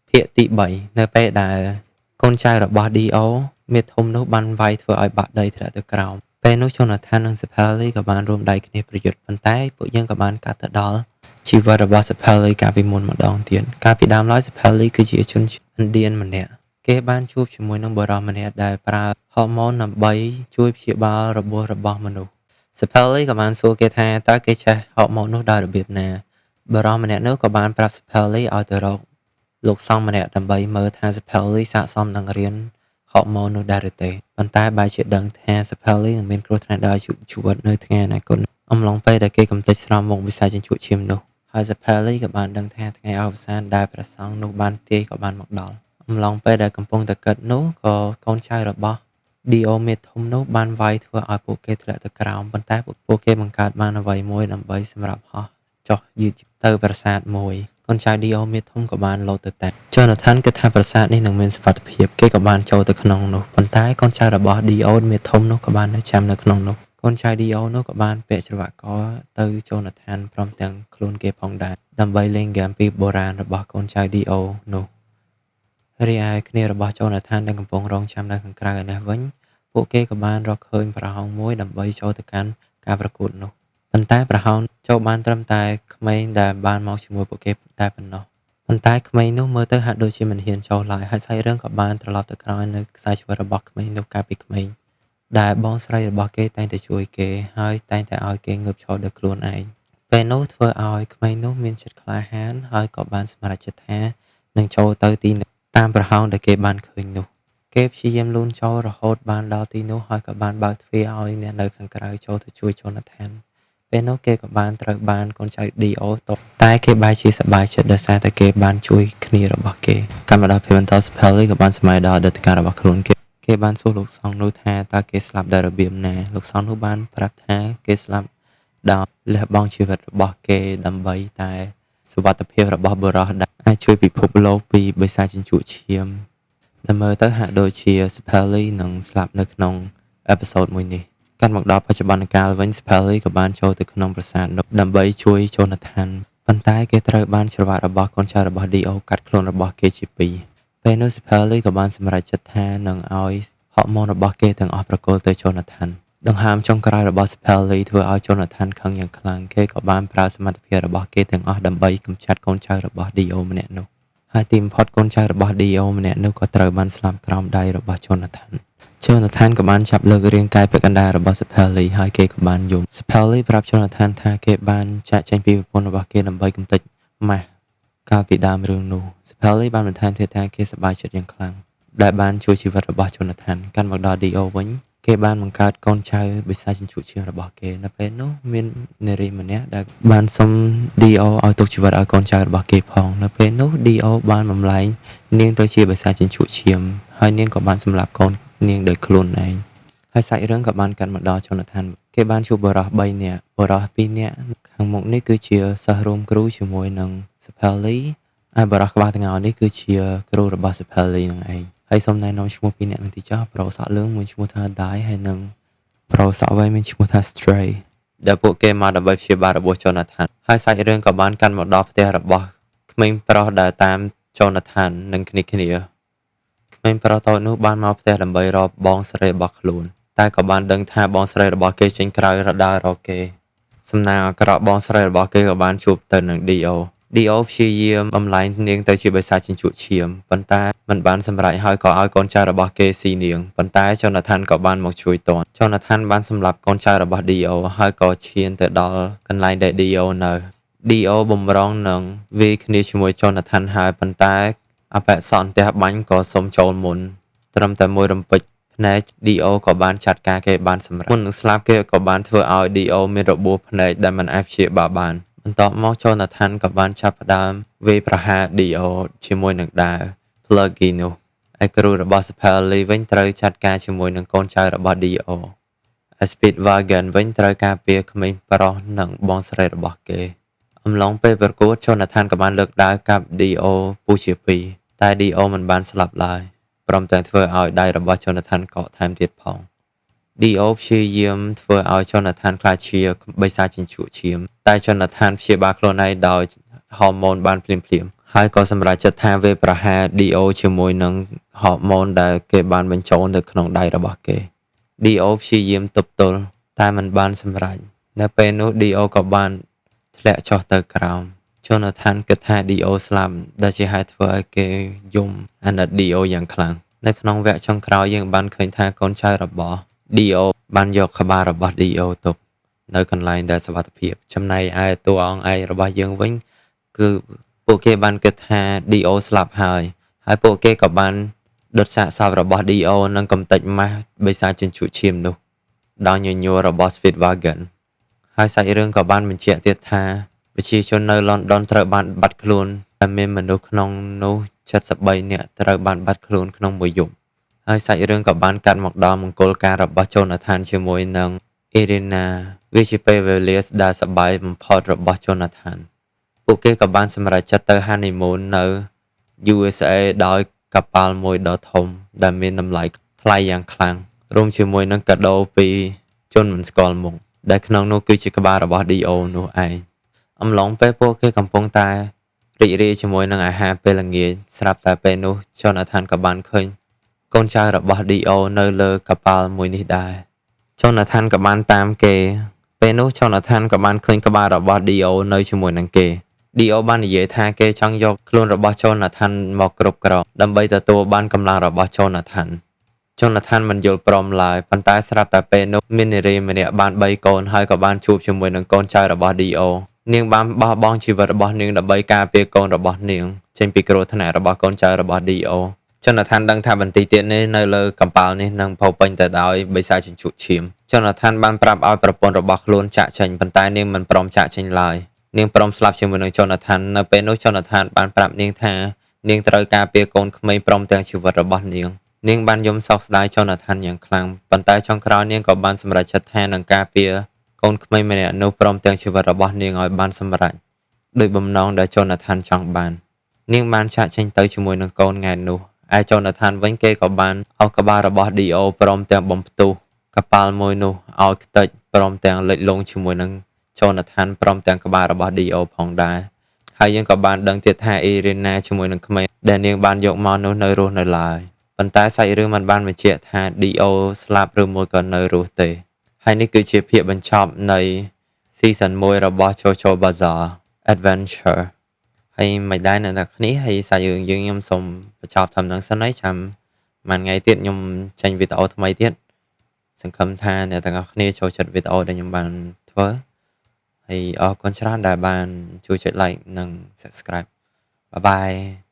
ភាគទី3នៅពេលដែលកូនចៅរបស់ Dio មាឌធំនោះបានវាយធ្វើឲ្យបាក់ដីធ្លាក់ទៅក្រោមពេលនោះ Jonathan និង Sapelli ក៏បានរួមដៃគ្នាប្រយុទ្ធប៉ុន្តែពួកយើងក៏បានកាត់ទៅដល់ជីវិតរបស់ Sapelli កាលពីមុនម្ដងទៀតកាលពីដើមឡើយ Sapelli គឺជាជនឥណ្ឌានម្នាក់គេបានជួបជាមួយនឹងបុរសម្នាក់ដែលប្រើហូម៉ូនដើម្បីជួយព្យាបាលរបួសរបស់មនុស្ស Sapelli ក៏បានសួរគេថាតើគេចេះហូម៉ូននោះដោយរបៀបណាបុរសម្នាក់នោះក៏បានប្រាប់ Sapelli ឲ្យទៅរកលោកសង្ឃម្នាក់ដើម្បីមើលថា Sapelli ស័ក្តិសមនឹងរៀនហូម៉ូននោះដែរឬទេប៉ុន្តែបែរជាដឹងថា Sapelli នឹងមានគ្រោះថ្នាក់ដល់អាយុជីវិតនៅថ្ងៃអនាគតអំឡុងពេលដែលគេកំទេចស្រោមមុខវិស័យជញ្ជក់ឈាមនោះហើយ Sapelli ក៏បានដឹងថាថ្ងៃអវសានដែលព្រះសង្ឃនោះបានទាយក៏បានមកដល់អំឡុងពេលដែលកំពុងតែគិតនោះក៏កូនចៅរបស់ Dio មេធំនោះបានវាយធ្វើឲ្យពួកគេធ្លាក់ទៅក្រោមប៉ុន្តែពួកគេបង្កើតបានអ្វីមួយដើម្បីសម្រាប់ហោះចុះយឺតទៅប្រាសាទមួយកូនចៅ Dio មេធំក៏បានលោតទៅតាម Jonathan គិតថាប្រាសាទនេះនឹងមានសុវត្ថិភាពគេក៏បានចូលទៅក្នុងនោះប៉ុន្តែកូនចៅរបស់ Dio មេធំនោះក៏បាននៅចាំនៅក្នុងនោះកូនចៅ Dio នោះក៏បានពាក់ច្រវាក់កទៅ Jonathan ព្រមទាំងខ្លួនគេផងដែរដើម្បីលេងហ្គេមពីបុរាណរបស់កូនចៅ Dio នោះរីឯគ្នារបស់ Jonathan ដែលកំពុងរងចាំនៅខាងក្រៅឯនេះវិញពួកគេក៏បានរកឃើញប្រហោងមួយដើម្បីចូលទៅកាន់ការប្រកួតនោះប៉ុន្តែប្រហោងចូលបានត្រឹមតែក្មេងដែលបានមកជាមួយពួកគេតែប៉ុណ្ណោះប៉ុន្តែក្មេងនោះមើលទៅហាក់ដូចជាមិនហ៊ានចូលឡើយហើយសាច់រឿងក៏បានត្រឡប់ទៅក្រោយនៅខ្សែជីវិតរបស់ក្មេងនោះកាលពីក្មេងដែលបងស្រីរបស់គេតែងតែជួយគេហើយតែងតែឲ្យគេងើបឈរដោយខ្លួនឯងពេលនោះធ្វើឲ្យក្មេងនោះមានចិត្តក្លាហានហើយក៏បានសម្រេចចិត្តថានឹងចូលទៅទីនោះតាមប្រហោងដែលគេបានឃើញនោះគេព្យាយាមលូនចូលរហូតបានដល់ទីនោះហើយក៏បានបើកទ្វារឲ្យអ្នកនៅខាងក្រៅចូលទៅជួយ Jonathan ពេលនោះគេក៏បានត្រូវបានកូនចៅ Dio តបតែគេបែរជាសប្បាយចិត្តដោយសារតែគេបានជួយគ្នារបស់គេកម្មដល់ពេលបន្ត Sapelli ក៏បានសម័យដល់អតីតកាលរបស់ខ្លួនគេគេបានសួរលោកសង្ឃនោះថាតើគេស្លាប់ដោយរបៀបណាលោកសង្ឃនោះបានប្រាប់ថាគេស្លាប់ដោយលះបង់ជីវិតរបស់គេដើម្បីតែសុវត្ថិភាពរបស់បុរសដែលអាចជួយពិភពលោកពីបិសាចជញ្ជក់ឈាមដែលមើលទៅហាក់ដូចជា Sapelli នឹងស្លាប់នៅក្នុង episode មួយនេះកាត់មកដល់បច្ចុប្បន្នកាលវិញ Sapelli ក៏បានចូលទៅក្នុងប្រាសាទនោះដើម្បីជួយ Jonathan ប៉ុន្តែគេត្រូវបានច្រវាក់របស់កូនចៅរបស់ Dio កាត់ខ្លួនរបស់គេជាពីរពេលនោះ Sapelli ក៏បានសម្រេចចិត្តថានឹងឲ្យហូម៉ូនរបស់គេទាំងអស់ប្រគល់ទៅ Jonathan ដង្ហើមចុងក្រោយរបស់ Sapelli ធ្វើឲ្យ Jonathan ខឹងយ៉ាងខ្លាំងគេក៏បានប្រើសមត្ថភាពរបស់គេទាំងអស់ដើម្បីកម្ចាត់កូនចៅរបស់ Dio ម្នាក់នោះហើយទីបំផុតកូនចៅរបស់ Dio ម្នាក់នោះក៏ត្រូវបានស្លាប់ក្រោមដៃរបស់ Jonathan Jonathan ក៏បានចាប់លើករាងកាយពាក់កណ្ដាលរបស់ Sapelli ហើយគេក៏បានយំ Sapelli ប្រាប់ Jonathan ថាគេបានចាកចេញពីប្រពន្ធរបស់គេដើម្បីកម្ទេចម៉ាស់កាលពីដើមរឿងនោះ Sapelli បានបន្ថែមទៀតថាគេសប្បាយចិត្តយ៉ាងខ្លាំងដែលបានជួយជីវិតរបស់ Jonathan កាន់មកដល់ Dio វិញគេបានបង្កើតកូនចៅបិសាចជញ្ជក់ឈាមរបស់គេនៅពេលនោះមាននារីម្នាក់ដែលបានសុំ Dio ឲ្យទុកជីវិតឲ្យកូនចៅរបស់គេផងនៅពេលនោះ Dio បានបំលែងនាងទៅជាបិសាចជញ្ជក់ឈាមហើយនាងក៏បានសម្លាប់កូននាងដោយខ្លួនឯងហើយសាច់រឿងក៏បានកាត់មកដល់ Jonathan គេបានជួបបុរស3នាក់បុរស2នាក់ខាងមុខនេះគឺជាសិស្សរួមគ្រូជាមួយនឹង Sapelli ហើយបុរសក្បាលតងោនេះគឺជាគ្រូរបស់ Sapelli នឹងឯងហើយសូមណែនាំឈ្មោះពីរនាក់នឹងទីចោះប្រុសសក់លឿងមួយឈ្មោះថា Dai ហើយនិងប្រុសសក់វែងមានឈ្មោះថា Stray ដែលពួកគេមកដើម្បីព្យាបាលរបួស Jonathan ហើយសាច់រឿងក៏បានកាន់មកដល់ផ្ទះរបស់ក្មេងប្រុសដែលតាម Jonathan និងគ្នាគ្នាក្មេងប្រុសតូចនោះបានមកផ្ទះដើម្បីរកបងស្រីរបស់ខ្លួនតែក៏បានដឹងថាបងស្រីរបស់គេចេញក្រៅរដើររកគេសំណាងអាក្រក់បងស្រីរបស់គេក៏បានជួបទៅនឹង Dio Dio ព្យាយាមបំលែងនាងទៅជាបិសាចជញ្ជក់ឈាមប៉ុន្តែមិនបានសម្រេចហើយក៏ឲ្យកូនចៅរបស់គេស៊ីនាងប៉ុន្តែ Jonathan ក៏បានមកជួយទាន់ Jonathan បានសម្លាប់កូនចៅរបស់ Dio ហើយក៏ឈានទៅដល់កន្លែងដែល Dio នៅ Dio បំរុងនឹងវាយគ្នាជាមួយ Jonathan ហើយប៉ុន្តែអបិសន្ទះបាញ់ក៏សុំចូលមុនត្រឹមតែមួយរំពេចភ្នែក Dio ក៏បានចាត់ការគេបានសម្រេចមុននឹងស្លាប់គេក៏បានធ្វើឲ្យ Dio មានរបួសភ្នែកដែលមិនអាចព្យាបាលបានបន្ទាប់មក Jonathan ក៏បានចាប់ផ្ដើមវាយប្រហារ Dio ជាមួយនឹងដាវ Pluggy នោះឯគ្រូរបស់ Sapelli វិញត្រូវចាត់ការជាមួយនឹងកូនចៅរបស់ Dio ឯ Speedwagon វិញត្រូវការពារក្មេងប្រុសនិងបងស្រីរបស់គេអំឡុងពេលប្រកួត Jonathan ក៏បានលើកដាវកាប់ Dio ពុះជាពីរតែ Dio មិនបានស្លាប់ឡើយព្រមទាំងធ្វើឲ្យដៃរបស់ Jonathan កកថែមទៀតផង Dio ព្យាយាមធ្វើឲ្យ Jonathan ក្លាយជាបិសាចជញ្ជក់ឈាមតែ Jonathan ព្យាបាលខ្លួនឯងដោយហូម៉ូនបានភ្លាមៗ ហើយក៏សម្រេចចិត្តថាវាប្រហារ Dio ជាមួយនឹងហូម៉ូនដែលគេបានបញ្ចូលទៅក្នុងដៃរបស់គេ Dio ព្យាយាមទប់ទល់តែមិនបានសម្រេចនៅពេលនោះ Dio ក៏បានធ្លាក់ចុះទៅក្រោម Jonathan គិតថា Dio ស្លាប់ដែលជាហេតុធ្វើឲ្យគេយំអាណិត Dio យ៉ាងខ្លាំងនៅក្នុងវគ្គចុងក្រោយយើងបានឃើញថាកូនចៅរបស់ Dio បានយកក្បាលរបស់ Dio ទុកនៅកន្លែងដែលសុវត្ថិភាពចំណែកឯតួអង្គឯករបស់យើងវិញគឺពួកគេបានគិតថា Dio ស្លាប់ហើយហើយពួកគេក៏បានដុតសាកសពរបស់ Dio និងកំទេចម៉ាស់បិសាចជញ្ជក់ឈាមនោះដោយញញួររបស់ Speedwagon ហើយសាច់រឿងក៏បានបញ្ជាក់ទៀតថាប្រជាជននៅលន់ដនត្រូវបានបាត់ខ្លួនដែលមានមនុស្សក្នុងនោះ73នាក់ត្រូវបានបាត់ខ្លួនក្នុងមួយយប់ហើយសាច់រឿងក៏បានកាត់មកដល់មង្គលការរបស់ Jonathan ជាមួយនឹង Irina វាជាពេលវេលាដែលសប្បាយបំផុតរបស់ Jonathan ពួកគេក៏បានសម្រេចចិត្តទៅ honeymoon នៅ USA ដោយកប៉ាល់មួយដ៏ធំដែលមានតម្លៃថ្លៃយ៉ាងខ្លាំងរួមជាមួយនឹងកាដូពីជនមិនស្គាល់មុខដែលក្នុងនោះគឺជាក្បាលរបស់ Dio នោះឯងអំឡុងពេលពួកគេកំពុងតែរីករាយជាមួយនឹងអាហារពេលល្ងាចស្រាប់តែពេលនោះ Jonathan ក៏បានឃើញកូនចៅរបស់ Dio នៅលើកប៉ាល់មួយនេះដែរ Jonathan ក៏បានតាមគេពេលនោះ Jonathan ក៏បានឃើញក្បាលរបស់ Dio នៅជាមួយនឹងគេ Dio បាននិយាយថាគេចង់យកខ្លួនរបស់ Jonathan មកគ្រប់គ្រងដើម្បីទទួលបានកម្លាំងរបស់ Jonathan Jonathan មិនយល់ព្រមឡើយប៉ុន្តែស្រាប់តែពេលនោះមាននារីម្នាក់បាន3កូនហើយក៏បានជួបជាមួយនឹងកូនចៅរបស់ Dio នាងបានបោះបង់ជីវិតរបស់នាងដើម្បីការពារកូនរបស់នាងចេញពីគ្រោះថ្នាក់របស់កូនចៅរបស់ Dio Jonathan ដឹងថាបន្តិចទៀតនេះនៅលើកប៉ាល់នេះនឹងពោពេញទៅដោយបិសាចជញ្ជក់ឈាម Jonathan បានប្រាប់ឲ្យប្រពន្ធរបស់ខ្លួនចាក់ចេញប៉ុន្តែនាងមិនព្រមចាក់ចេញឡើយនាងព្រមស្លាប់ជាមួយនឹង Jonathan នៅពេលនោះ Jonathan បានប្រាប់នាងថានាងត្រូវការពារកូនក្មេងព្រមទាំងជីវិតរបស់នាងនាងបានយំសោកស្ដាយ Jonathan យ៉ាងខ្លាំងប៉ុន្តែចុងក្រោយនាងក៏បានសម្រេចចិត្តថានឹងការពារកូនក្មេងម្នាក់នោះព្រមទាំងជីវិតរបស់នាងឲ្យបានសម្រេចដោយបំណងដែល Jonathan ចង់បាននាងបានចាក់ចេញទៅជាមួយនឹងកូនថ្ងៃនោះឯ Jonathan វិញគេក៏បានអោសក្បាលរបស់ Dio ព្រមទាំងបំផ្ទុះកប៉ាល់មួយនោះឲ្យខ្ទេចព្រមទាំងលិចលង់ជាមួយនឹង Jonathan ព្រមទាំងក្បាលរបស់ Dio ផងដែរហើយយើងក៏បានដឹងទៀតថា Irina ជាមួយនឹងក្មេងដែលនាងបានយកមកនោះនៅរស់នៅឡើយប៉ុន្តែសាច់រឿងមិនបានបញ្ជាក់ថា Dio ស្លាប់ឬមួយក៏នៅរស់ទេហើយនេះគឺជាភាគបញ្ចប់នៃ Season 1របស់ JoJo Bizarre Adventure ហើយមិនដែរអ្នកនរគ្នាហើយសាច់រឿងយើងខ្ញុំសូមបញ្ចប់ត្រឹមហ្នឹងសិនហើយចាំមួយថ្ងៃទៀតខ្ញុំចេញវីដេអូថ្មីទៀតសង្ឃឹមថាអ្នកទាំងអស់គ្នាចូលចិត្តវីដេអូដែលខ្ញុំបានធ្វើហើយអរគុណច្រើនដែលបានជួយចុច like និង Subscribe. Bye bye.